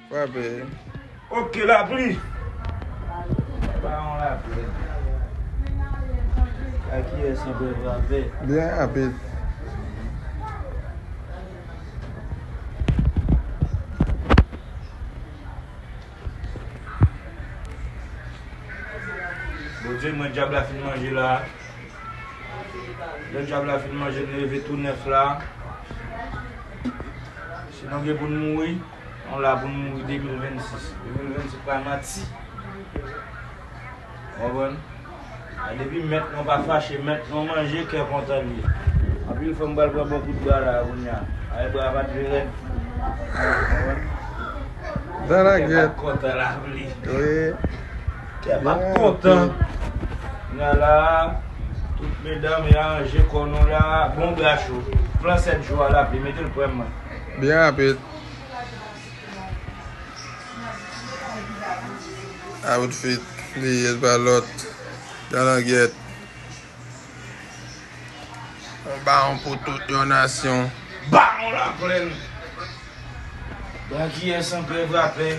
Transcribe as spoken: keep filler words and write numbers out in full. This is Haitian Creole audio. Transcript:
Frape. Ok, lapli. Bawon lapli. A kiyès anpè frape? Byen rapid. Bondye, mwen dyab la fin manje la. Lè dyab la fin manje, n leve tou nèf la. Si nou gen pou n mouri, nou la pou n mouri de mil vennsis. De mil vennsis pa manti. Ou konprann? A, depi mèt nou pa fache, mèt nou manje, kè kontan li ye. Anpil fwa m pral pran bon kout bra la kounye a. Ay, bra pa t vle rèd. Ou konprann? Kè pa t kontan lapli. Wi. Kè pa t kontan. N a la, tout medam, e aranje kò nou la, bon bra cho. Pran sèt jou a lapli, mete l prè mwen. Byen rapid. Outfit, li ye pa lòt. Galangyèt. Yon bawon pou tout yon nasyon. Bawon laplèn. Bra kiyès anpè frape?